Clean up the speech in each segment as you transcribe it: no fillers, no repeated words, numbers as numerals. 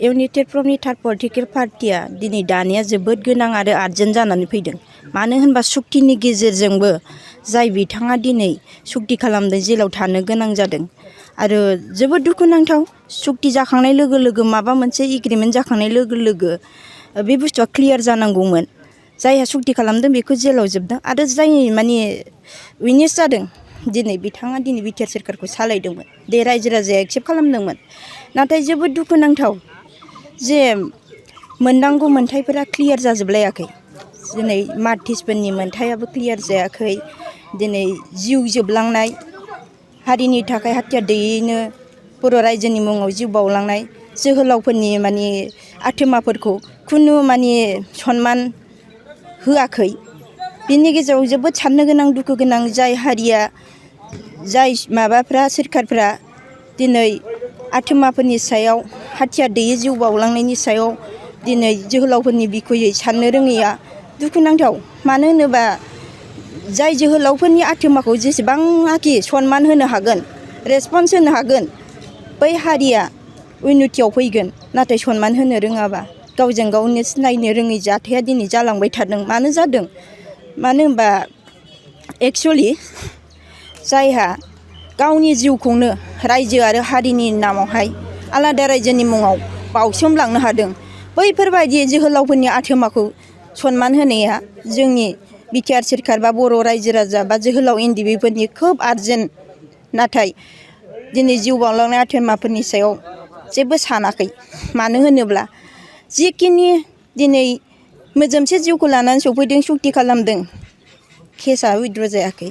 United फ्रमनि third political पार्टिया दिनै दानिया जोबोद गोनां आरो आर्जेन्ट जानानै फैदों। मानो होनबा सुक्तिनि गेजेरजोंबो जाय बिथाङा दिनै सुक्ति खालामदों जेलाव थानो गोनां जादों आरो जोबोद दुखुनांथाव सुक्ति जाखांनाय लोगो लोगो माबा मोनसे एग्रिमेन्ट जाखांनाय लोगो लोगो बे बुस्थुआ क्लियार जानांगौमोन। जायहा सुक्ति खालामदों बेखौ जेलाव जोबदों आरो जाय माने उइनेस जादों दिनै बिथाङा दिनै बिटिआर सोरखारखौ सालायदोंमोन दे रायजो राजाया एक्सेप्ट खालामदोंमोन। नाथाय जोबोद दुखुनांथाव जे मोननांगौ मोन्थाइफोरा क्लियार जाजोबलायाखै। दिनै मार्टिसफोरनि मोन्थायाबो क्लियार जायाखै। दिनै जिउ जोबलांनाय हारिनि थाखाय हाथियार गैयैनो बर' रायजोनि मुङाव जिउ बावलांनाय जोहोलावफोरनि माने आथोमाफोरखौ खुनु माने सनमान होआखै। बिनि गेजेराव जोबोद साननो गोनां दुखु गोनां जाय हारिया जाय माबाफ्रा सोरखारफ्रा दिनै आथोमाफोरनि सायाव हाथियार गैयै जिउ बावलांनायनि सायाव दिनै जोहोलावफोरनि बिखयै साननो रोङैया दुखुनांथाव। मानो होनोबा जाय जोहोलावफोरनि आथोमाखौ जेसेबांनाखि सनमान होनो हागोन रेसपन्स होनो हागोन बै हारिया उन्नतियाव फैगोन। नाथाय सनमान होनो रोङाबा गावजों गावनो सिनायनो रोङै जाथाया दिनै जालांबाय थादों। मानो जादों? मानो होनबा एक्सुवेलि जायहा गावनि जिउखौनो रायजो आरो हारिनि नामावहाय आलादा रायजोनि मुङाव बाउसोमलांनो हादों बैफोरबायदि जोहोलावफोरनि आथोमाखौ सनमान होनाया जोंनि बिटिआर सोरखार बा बर' रायजो राजा बा जोहोलाव इन्दिबिफोरनि खोब आर्जेन्ट। नाथाय दिनै जिउ बावलांनाय आथोमाफोरनि सायाव जेबो सानाखै। मानो होनोब्ला जिखिनि दिनै मोजोमसे जिउखौ लानानै सफैदों सुक्ति खालामदों केसआ उइथड्र जायाखै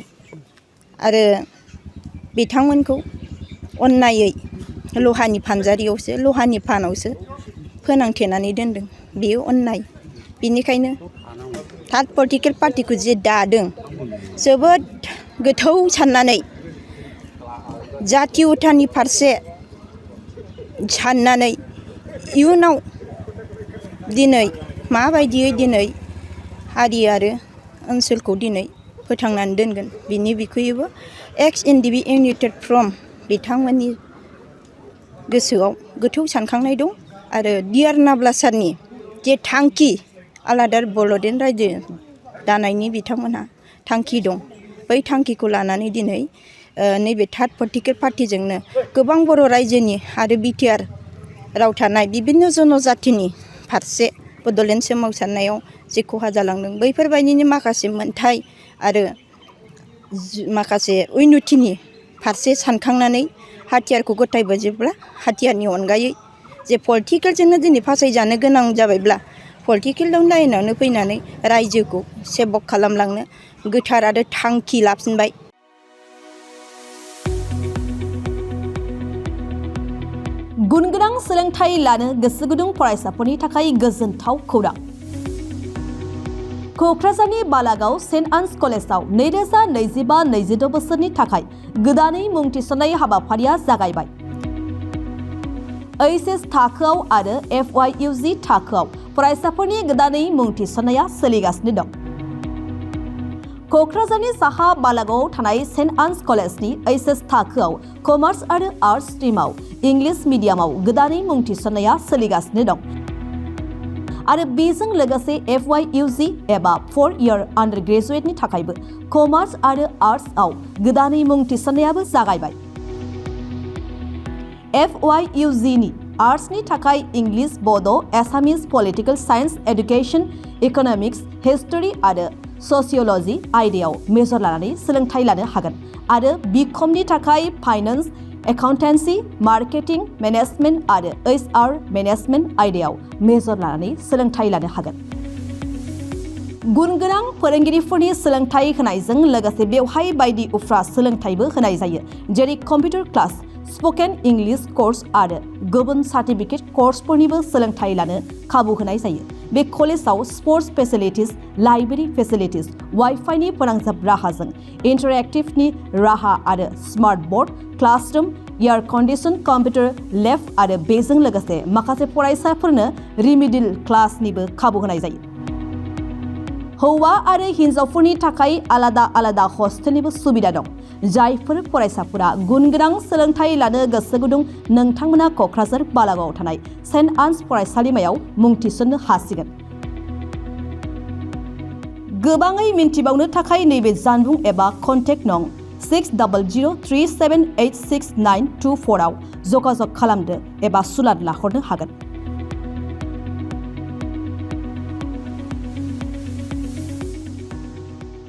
आरो बिथांमोनखौ अननायै लहानि फानजारियावसो लहानि फानावसो फोनांथेनानै दोनदों। बेयो अननाय। बिनिखायनो थार्ड पलिटिकेल पार्टिखौ जे दादों जोबोद गोथौ साननानै जाथि उथानि फारसे साननानै इयुनाव दिनै माबायदियै दिनै हारि आरो ओनसोलखौ दिनै फोथांनानै दोनगोन बिनि बिखयैबो एक्स एनडिबि इउनाइटेड फ्रम बिथांमोननि गोसोआव गोथौ सानखांनाय दं आरो डिआर नाब्ला सारनि जे थांखि आलादा बड'लेण्ड रायजो दानायनि बिथांमोनहा थांखि दं बै थांखिखौ लानानै दिनै नैबे थार्ड पलिटिकेल पार्टिजोंनो गोबां बर' रायजोनि आरो बिटिआर राव थानाय बिभिन्न जनजातिनि फारसे बड'लेण्ड सोमावसारनायाव जे खहा जालांदों बैफोरबायदिनि माखासे मोन्थाय आरो माखासे उन्नतिनि फारसे सानखांनानै हाथियारखौ गथायबोजोबब्ला हाथियारनि अनगायै जे पलिटिकेलजोंनो दिनै फासायजानो गोनां जाबायब्ला पलिटिकेल लाइनावनो फैनानै रायजोखौ सेभक खालामलांनो गोथार आरो थांखि लाफिनबाय। गुनगोनां सोलोंथाइ लानो गोसो गुदुं फरायसाफोरनि थाखाय गोजोनथाव खौरां। क'क्राझारनि बालागाव सेन्ट आन्स कलेजाव 2025-26 बोसोरनि थाखाय गोदानै मुं थिसननाय हाबाफारिया जागायबाय। एइचएस थाखोआव आरो FYUG थाखोआव फरायसाफोरनि गोदानै मुं थिसननाया सोलिगासिनो दं। क'क्राझारनि साहा बालागावआव थानाय सेन्ट आन्स कलेजनि एइचएस थाखोआव कमार्स आरो आर्टस स्ट्रिमाव इंलिश मिडियामाव गोदानै मुं थिसननाया सोलिगासिनो दं आरो बेजों लोगोसे FYUG एबा 4 इयार आन्डार ग्रेजुएटनि थाखायबो कमार्स आरो आर्टसआव गोदानै मुं थिसननायाबो जागायबाय। FYUGनि आर्टसनि थाखाय English, Bodo', Assamese, political science, education, economics, history आरो ससिय'लजि आयदायाव मेजर लानानै सोलोंथाइ लानो हागोन आरो बिकमनि थाखाय फाइनेन्स, एकाउन्टेन्सि, मार्केटिं, मेनेजमेन्ट आरो HR मेनेजमेन्ट आयदायाव मेजर लानानै सोलोंथाइ लानो हागोन। गुनगोनां फोरोंगिरिफोरनि सोलोंथाइ होनायजों लोगोसे बेवहाय बायदि उफ्रा सोलोंथाइबो होनाय जायो जेरै computer class, spoken English course आरो गुबुन सार्टिफिकेट कर्सफोरनिबो सोलोंथाइ लानो खाबु होनाय जायो। बे कलेजाव स्पर्ट्स फेसिलिटिज, लाइब्रेरि फेसिलिटिज, वाइफाइनि फोनांजाब राहाजों इन्टारेक्टिभनि राहा आरो smart board, classroom, air condition computer lab आरो बेजों लोगोसे माखासे फरायसाफोरनो रिमिडियेल क्लासनिबो खाबु होनाय जायो। हौवा आरो हिन्जावफोरनि थाखाय आलादा आलादा हस्टेलनिबो सुबिदा दं। जायफोर फरायसाफोरा गुनगोनां सोलोंथाइ लानो गोसो गुदुं नोंथांमोना क'क्राझार बालागावआव थानाय सेन्ट आन्स फरायसालिमायाव मुं थिसननो हासिगोन। गोबाङै मिन्थिबावनो थाखाय नैबे जानबुं एबा कन्टेक्ट नं 6003786924 आव जगाजग खालामदो एबा सुलाद लाहरनो हागोन।